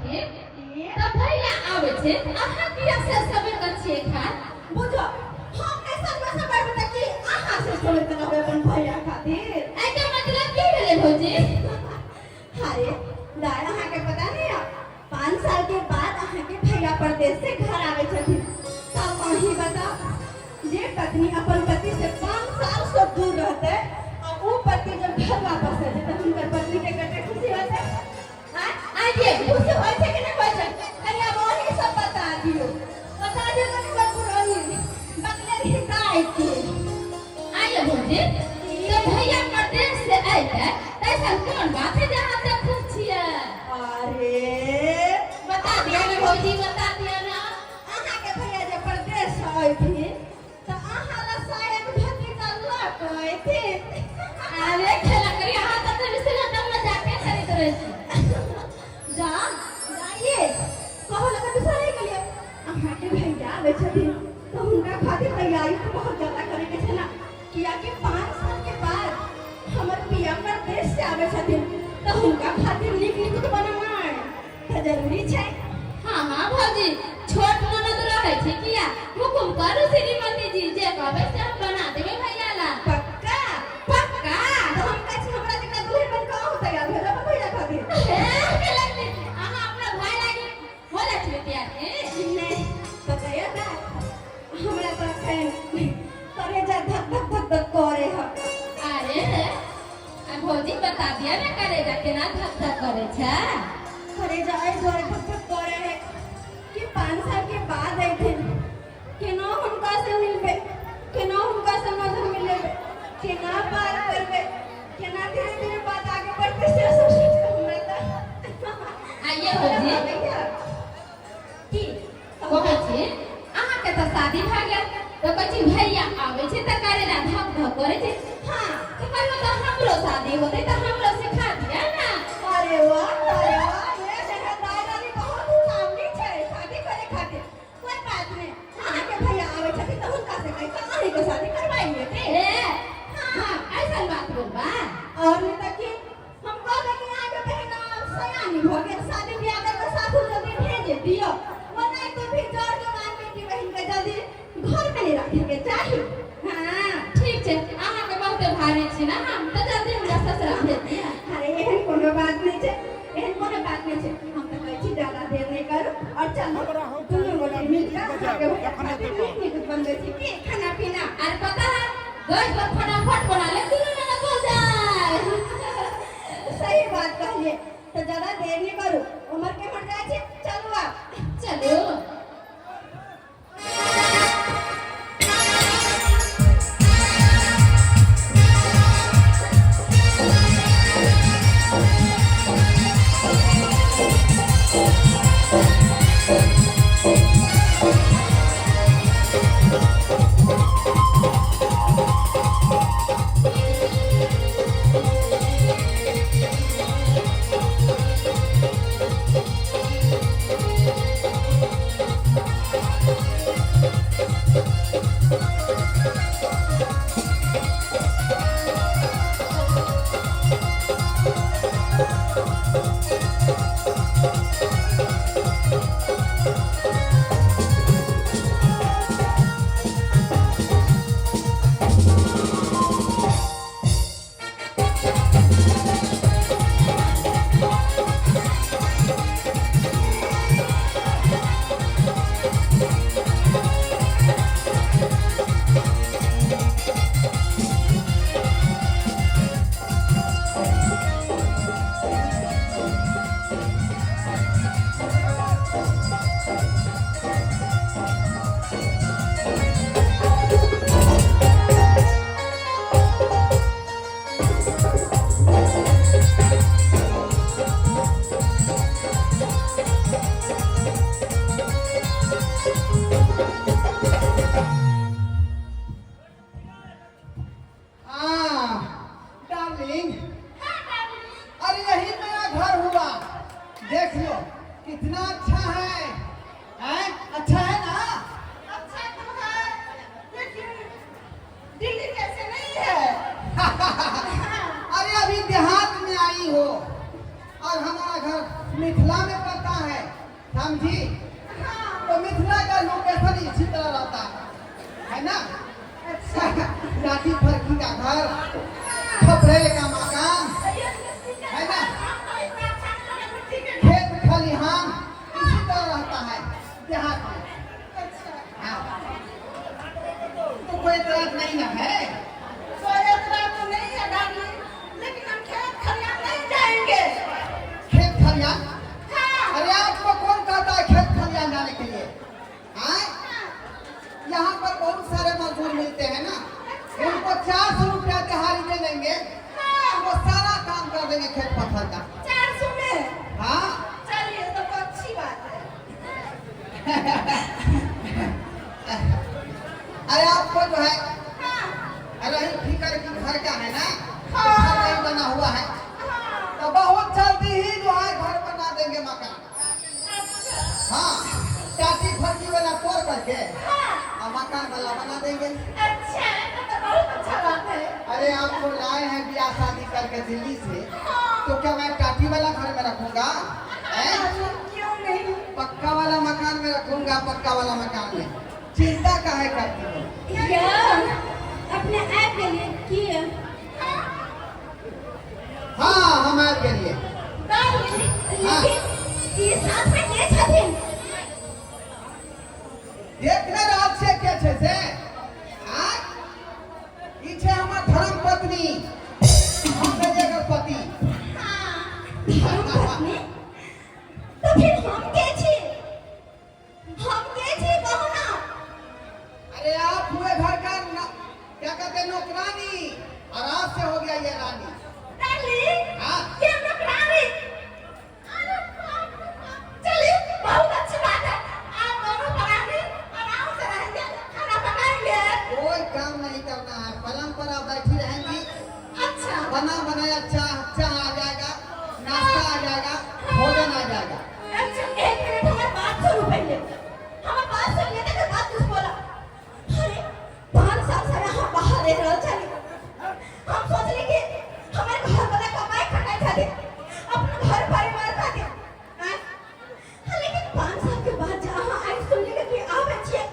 भौजी, तऽ भैया आबै छै, अहाँ किया से सबेर कऽ छियै खाय? बुझो हम नहि सबमे से बैठबै तऽ की अहाँ से सबेर कऽ रहबै अपन भैया खातिर? एहिके मतलब की भेलै भौजी? अरे दाय, अहाँके पता नहीं है, 5 साल के बाद अहाँके भैया परदेश से घर आबै छथिन। तब अहीं बताउ, जे पत्नी अपन पति से 5 साल से दूर रहते आ ऊ पति जब घर वापस एतै तऽ हुनकर पत्नी के कते खुशी होतै? आँय? आइए। खुशी होइ छै कि नहि होइ छै? कनि आब अहीं सब बता दियौ, बता दियौ कनि बतुरही बकले रही दाय के। आइए भौजी, तऽ भैया परदेश से अयतै तऽ ऐसन कोन बात है जे अहाँ एते खुश छियै? अरे। बता दिअ ने भौजी, बता दिअ ने। अहाँके भैया जे परदेश से अयथिन तऽ अहाँ ला शायद भतीजा लऽ कऽ अयथिन। अरे खेला करी, अहाँ तऽ एते बेसी तऽ मजाके करैत रहै छी। जा जाइए, कहऽ लगा बिसरि गेलियै। अहाँके भैया आबै छथिन तऽ हुनका खातिर तैयारी तऽ बहुत ज्यादा करैके छै ने, कियाकि 5 साल के बाद हमर पिया परदेश से आबै छथिन तऽ हुनका खातिर नीक नीक बनेनाइ तऽ जरूरी छै। हाँ, भौजी, छोट ननद रहै छै किया? हुकुम करू श्रीमती जी, जे कहबै से हम बना देबै भैया ला। पक्का? पक्का। तऽ हम कहै छी, हमरा जेकरा दुल्हन बनि कऽ अहूँ तैयार भऽ जाउ भैया खातिर। हे, खेलक नहि। अहाँ अपना भाय लागी हो जाइ छियै तैयार की? नहि पता दा, हमरा तऽ अखन करेजा धक धक धक धक करे ह। अरे आ भौजी, बता दिया ने, करेजा केना धक धक करे छै? करेजा एहि दुआरे धक धक करे है कि 5 साल के बाद अयथिन, केना हुनका से मिलबै, केना हुनका से नजर मिलेबै, केना बात करबै, केना धीरे धीरे बात आगे बढ़तै, से सब सोच कऽ हमरा तऽ आइए भौजी। की? कहै छी, अहाँके तऽ शादी भए गेल तऽ कहै छी भैया आबै छै तऽ करेला धक धक करै छै। तऽ कहियो तऽ हमरो शादी होतै तऽ हमरो सिखा दिअ ने। अरे वाह, अरे वाह, ये देखा, दाई रानी बहुत उतावली छै शादी करे खातिर। कोई बात नहीं, अहाँके भैया आबै छथिन तऽ हुनका से कहि कऽ अहींके शादी करवाई लेते। ए हाँ, ऐसन बात बोलबा? और नहीं तऽ की? हम कहबै कि अहाँके बहिन आब सयानी भऽ गेल, शादी बियाह कर कऽ सासुर जल्दी भेज दियौ, वरना तो फिर जर जवान बेटी बहिन के जल्दी घर में नहीं रखे के चाही। हाँ। ठीक छै, अहाँके बहुते भारी छी ने हम, तऽ जल्दी हमरा ससुरा भेज दिअ। अरे, एहन कोनो बात नहीं छै, एहन कोनो बात नहीं छै। हम तऽ कहै छी ज्यादा देर नहीं करू और चलू, दुनू गोटे मिल कऽ अहाँके भैया खातिर नीक नीक बनबै छी की खाना पीना। अरे पता है, गैस पर फटाफट बना ले, दुनू ननद हो जाए। सही बात कहलिए। तऽ ज्यादा देर नहीं करू, उमर के मर जाइ छै। चलू आब। चलू। हाँ डार्लिंग, अरे यही मेरा घर हुआ। देख लो कितना अच्छा है, हैं? अच्छा है ना? अच्छा तो है, लेकिन दिल्ली जैसे नहीं है। अरे, अभी देहात में आई हो और हमारा घर मिथिला में पड़ता है, समझी? हाँ। तो मिथिला का लोकेशन इसी तरह रहता है ना? अच्छा। टाटी फरकी का घर, खपरेल का मकान है ना, खेत खलिहान इसी तरह रहता है देहात में। अच्छा। हाँ, तो कोई एतराज नहीं ना है? कोई एतराज तो नहीं है डार्लिंग, लेकिन हम खेत खलिहान नहीं जाएंगे। खेत खलिहान? हाँ। अरे आपको कौन कहता है खेत खलिहान जाने के लिए? हाँ, यहाँ पर बहुत सारे मजदूर मिलते हैं ना, उनको 400 रुपया दिहाड़ी दे देंगे, वो सारा काम कर देंगे खेत पत्थर का। 400 में? हाँ। चलिए, तो अच्छी बात है। अरे आपको जो है, हाँ। अरे फिकर की घर का है ना, हाँ। तो घर नहीं बना हुआ है, हाँ। तो बहुत जल्दी ही जो है घर बना देंगे मकान। अच्छा। हाँ, टाटी फर्जी वाला तोड़ करके हाँ। और मकान वाला बना देंगे। अच्छा, तो बहुत अच्छा बात है। अरे आपको लाए हैं ब्याह शादी करके दिल्ली से, हाँ। तो क्या मैं टाटी वाला घर में रखूंगा? क्यों नहीं? पक्का वाला मकान में रखूंगा, पक्का वाला मकान में। चिंता काहे करती हो? अपने ऐप के लिए किए। हाँ, हम ऐप के लिए। लेकिन ये साथ में के छथिन? देख ने रहल छियै के छै से? आँय? ई छै हमर धर्म पत्नी, हम छै एकर पति। धर्म पत्नी? तो फिर हम के छी? हम के छी कहू ना? अरे आप हुए घर का क्या कहते हैं, नौकरानी, और आज से हो गया ये रानी। डार्लिंग। हाँ। ये नौकरानी? अरे बाप रे बाप। चलिए, बहुत अच्छी बात है। आप दोनों परानी आराम से रहेंगे, खाना पकाएंगे। कोई काम नहीं करना है, पलंग पर आप बैठी रहेंगी। अच्छा। बना बनाया चाह चाह आ जाएगा, नाश्ता आ जाएगा, भोजन आ जाएगा। अच्छा, एक मिनट, हमारी बात सुनो पहले, हमारी बात सुन लेते के बाद कुछ बोला। अरे 5 साल से यहाँ बाहर रह रहल छली, हम सोचली कि हमारे घर वाला कमाई खटाई खातिर, अपना घर परिवार खातिर, हाँ? लेकिन 5 साल के बाद जहाँ आई सुनली कि आवे छियै,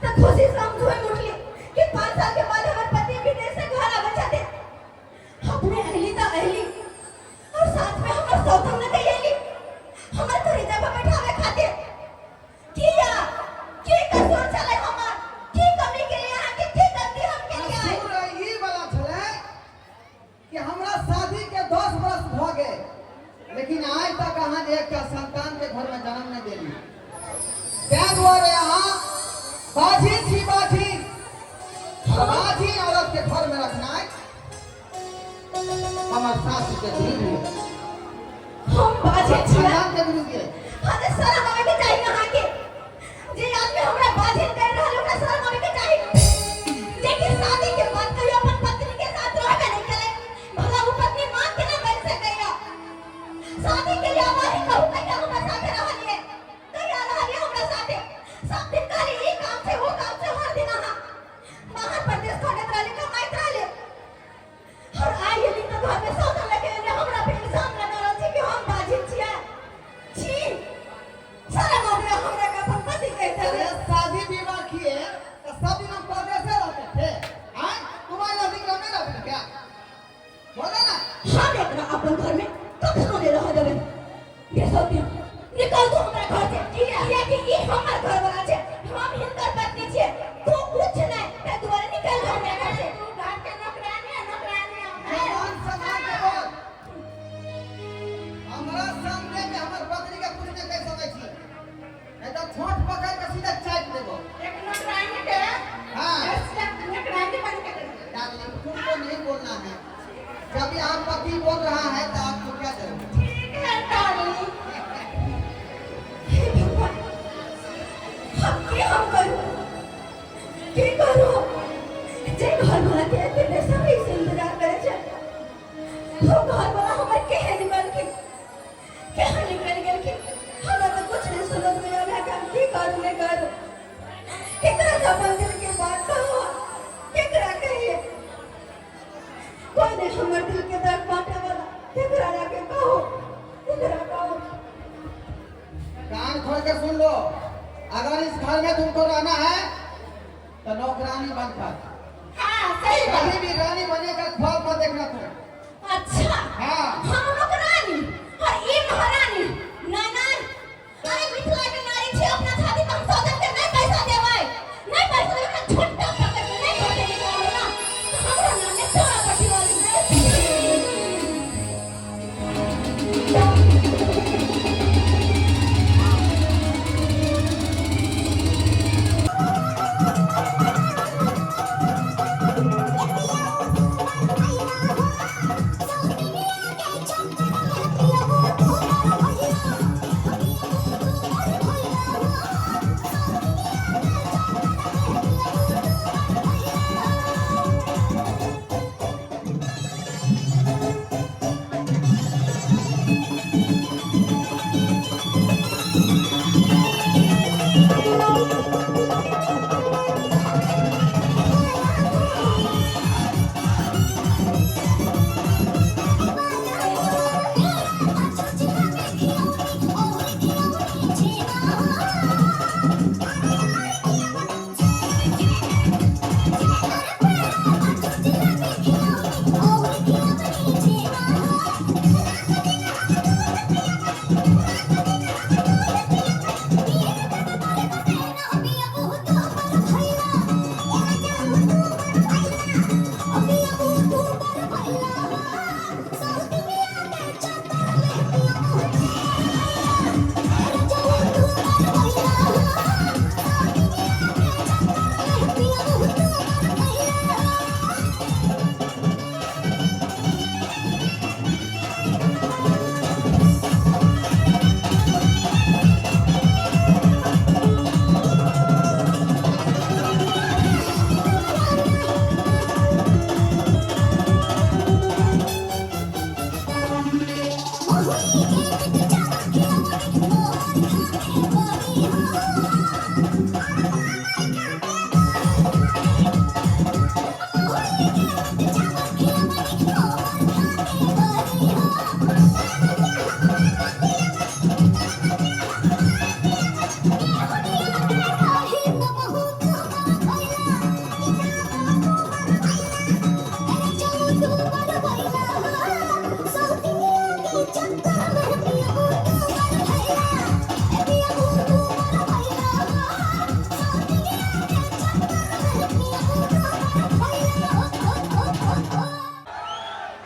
तो खुशी से हम झूम उठली कि 5 साल के बाद हमारे पति विदेश से घर आवे छथिन। अपने अहली तो अहली और साथ में हमर सौतन ने अहली हमर करेजा पर बैठावे खातिर। किया की कसूर छलै हमर? की कमी के लिए अहाँके? की गलती हम के लिए आए? कसूर ई वाला छलै कि हमरा शादी के 10 वर्ष भ गए, लेकिन आज तक अहाँ जे एकटा संतान के घर में जन्म नहीं देली, तैं दुआरे अहाँ बाझी छी, बाझी। बाझी औरत के घर में रखनाइ हमर सास के विरुद्ध है। हम बाजे छियै? खानदान के विरुद्ध है। अरे शरम आवे के चाही अहाँके। जे आदमी हमरा बाझिन कर रहल ओकरा शरम आवे के चाही, जे कि शादी के बाद कहियो अपन पत्नी के साथ रहबे नहीं केलै। भला उ पत्नी माँ केना बनि सकैया? शादी के लिए आवाही कहू, कहिया हमरा साथे रहलियै? कहिया रहलियै हमरा साथे? सब दिन खाली ई काम छै, ओ काम छै। हर दिन अहाँ बाहर परदेश खटैत रहलियै, कमाइत रहलियै, और आइ एली तऽ घर में सौतन लगे एलियै, हमरा पे इल्जाम लगा रहल छी कि हम बाझिन छियै। छी, शरम आबैया हमरा के अपन पति कहते अरे हुए। शादी विवाह किए तो सब दिन हम परदेसे रहते थे? आए तुम्हारे नजदीक रहने रहते क्या? बोलो ना। हम एकरा अपन घर में कखनो नहीं रह देबै। ये सौतिन, निकल तू हमरा घर से, कियाकि ई हमर घर वाला छै, हम हिनकर पत्नी छियै, तू कुछ नहीं, ते दुआरे निकल जा हमरा घर से। तू घर के नौकरानी है, नौकरानी है। जवान संभाल के बोल, हमरा सामने में हमर पत्नी के कुछ नहीं कह सकै छी, नहीं तो छोट पकड़ के सीधा चाट देबो। एक नौकरानी के हाँ। नौकरानी बन के। डार्लिंग, तुमको नहीं बोलना है। जब यहाँ पति बोल रहा है तो आपको क्या जरूरत? ठीक है डार्लिंग। हे भगवान, हम की हम करू, की करू? जे घर वाला के एते बेसब्री से इंतजार करे छै, वो घर वाला हमर केहन निकलखिन, केहन निकलि गेलखिन? हमरा तऽ कुछ नहीं समझ में आबै कि हम की करू, नहि करू। केकरा से अपन दिल के बात कहू? केकरा कहिए? कोई नहीं हमर दिल के दर्द बांटे वाला। केकरा जाके कहू? केकरा कहू? अगर इस घर में तुमको रहना है तो नौकरानी बनकर। हाँ सही बात। कभी भी रानी बने का ख्वाब मत देखना तुम। अच्छा। हाँ। हम नौकरानी और ई महारानी। ना ना, अरे मिथिला के नारी छी, अपना छाती पर हम सौतन के नहीं पैसा देबै, नहीं पैसा देबै, अपना छोटा पकड़ के नहीं पैसा निकालो ना, तो हमरो नाम है चोरा पट्टी वाली।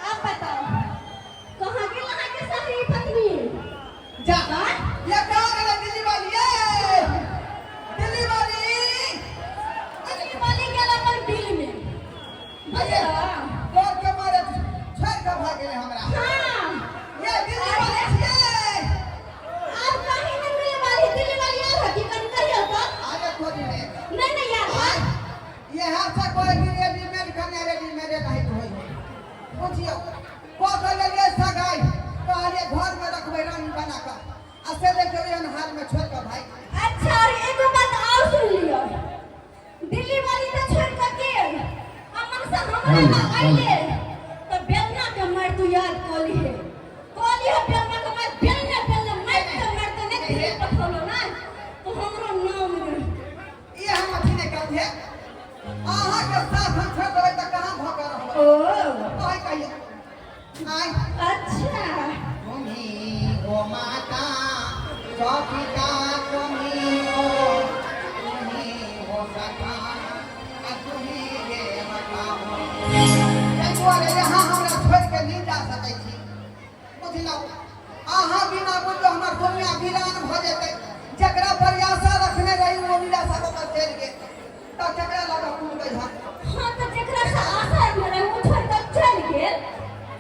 आप बताओ कहाँ गेल अहाँके शहरी पत्नी? जा ये कहाँ गेलै दिल्ली वाली? ये दिल्ली वाली, दिल्ली वाली गेल अपन बिल में। अरे डर के मारे छोड़ के भाग गेलै हमरा। हाँ। ये दिल्ली वाली छियै। आप कहीं नहीं मिले वाली दिल्ली वाली आयल हकी कन कहियो तो। आगे खोज में। नहीं नहीं यार। ये हाथ से कोई भी रेडीमेड करने रेडीमेड नहीं होई है। बुझियो को के लेलियै सगाई, कहलियै घर में रखबै रानी बना कऽ, आ से देखियौ एहन हाल में छोड़ कऽ भागि गेलै। अच्छा, और एगो बात और सुन लियो, दिल्ली वाली तो छोड़ के गेल अमन से हमरा लग अइले तो बेलना के मार तू याद कऽ लिहे, कऽ लिहे बेलना के मार, बेलने बेलने मार के मारते नहीं दिल्ली पठौलो ना तो हमरो नाम रही। ई हम अथी नहि करलियै, अहाँके साथ हम छोड़ि देबै तऽ कहाँ भऽ कऽ रहबै? ओ कहै कहियौ आइ। अच्छा। तुम्ही ओ माता पिता, तुम्ही ओ, तुम्ही ओ सखा, आ तुम्ही देवता हो। ताहि दुआरे अहाँ हमरा छोड़ि कऽ नहि जा सकै छी, बुझलहुँ? अहाँ बिना बुझियौ हमर दुनिया वीरान भऽ जेतै। जकरा पर आशा रखने रही ओ निराशा कऽ कऽ चलि गेल, तऽ केकरा लऽ कऽ कुदबै हम? हाँ तो जेकरा से आशा रखने रही वो छोड़ के चल गेल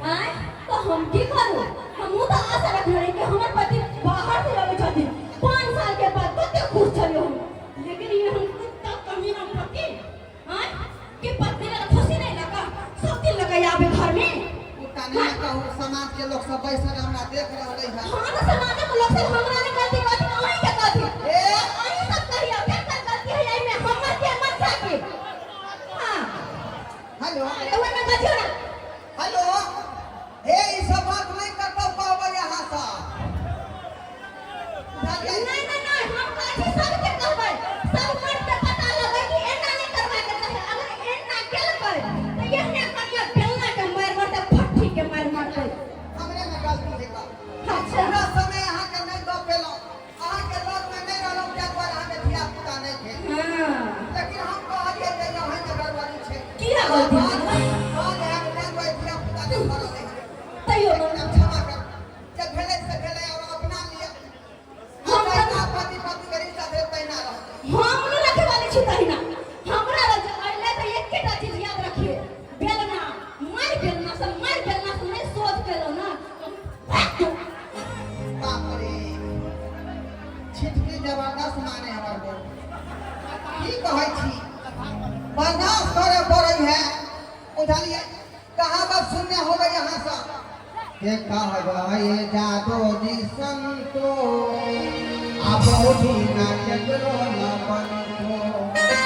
आँय, तो हम की करू? हमहूँ तो आशा रखने रही कि हमर पति बाहर से अबै छथिन 5 साल के बाद, कते खुश छलियै हम, लेकिन ई हम कुत्ता कमीना पति आँय कि पत्नी लग खुशी नहीं लगा, सब दिन लगा आबे घर में। कुत्ता नहि कहू, समाज के लोक सब बैसल हमरा देख रहलै हन। हाँ तो समाज के लोग सब हमरा नहीं गलती कहथिन, अहीं के कहथिन। ए अहीं सब कहियौ केकर गलती है एहिमे, हमर के मनसा के? हाँ। हेलो। अरे ओहिमे बजियौ ना। हेलो, हे ई सब बात नहि करतौ कहबै अहाँ सब। नहीं नहीं नहीं, हम कहै छी सबके कहबै। छिटकी जबरदस्त मारे हमर बहू। की कहै छी, बर्दाश्त करे पड़ै है, बुझलियै? कहावत सुनने होबै अहाँ सब के कहबै जादो जी संतो आ बहु ना केकरो न बनतो।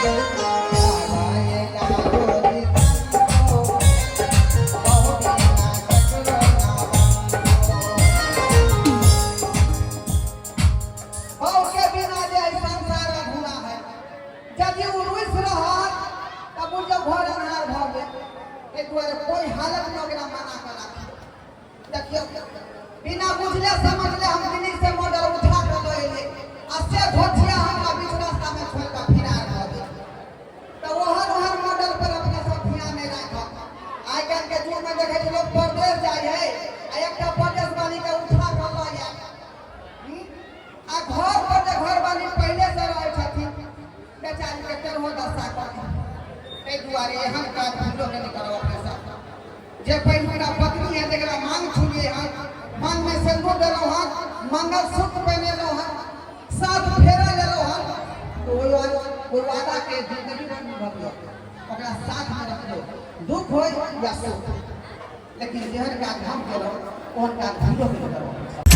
कहबै जादो जी संतो बहु ना केकरो न बनतो। बहू के बिना जे एहि संसार अधूरा है। यदि ओ रुसि रहत तऽ बुझियौ घर अन्हार भऽ गेल। एहि दुआरे कोइ हालतमे ओकरा मना कऽ राखियौ। देखियौ, बिना बुझले समझले हम दिल्ली से मॉडल उठा कऽ लऽ एलियै आ से धोथिया हमरा बीच रास्तामे छोड़ि कऽ फिरार भऽ गेल। तऽ ओहन ओहन मॉडल पर अपना सब ध्यान नहि राखब। आइ काल्हिके युगमे देखै छी लोक परदेश जाइ है आ एकटा परदेश वालीके उठा कऽ लऽ आयल आ घर पर जे घरवाली पहिले से रहै छथिन, बेचारीके तेरहो दशा कऽ दी। एहि दुआरे एहन काज भूलो के नहि करब अपने सब। जे पहिलुका पत्नी है, जकरा मांग छुलियै हन, मांग में सिंदूर देलहुँ हन, मंगलसूत्र पहिनेलहुँ हन, सात फेरा लेलहुँ हन, तो ओहि वादा के जिंदगी भर निभबियौ, ओकरा साथ में रखियौ, दुख होय या सुख। लेकिन जेहन काज हम केलहुँ ओहन काज भूलो के नहि करब।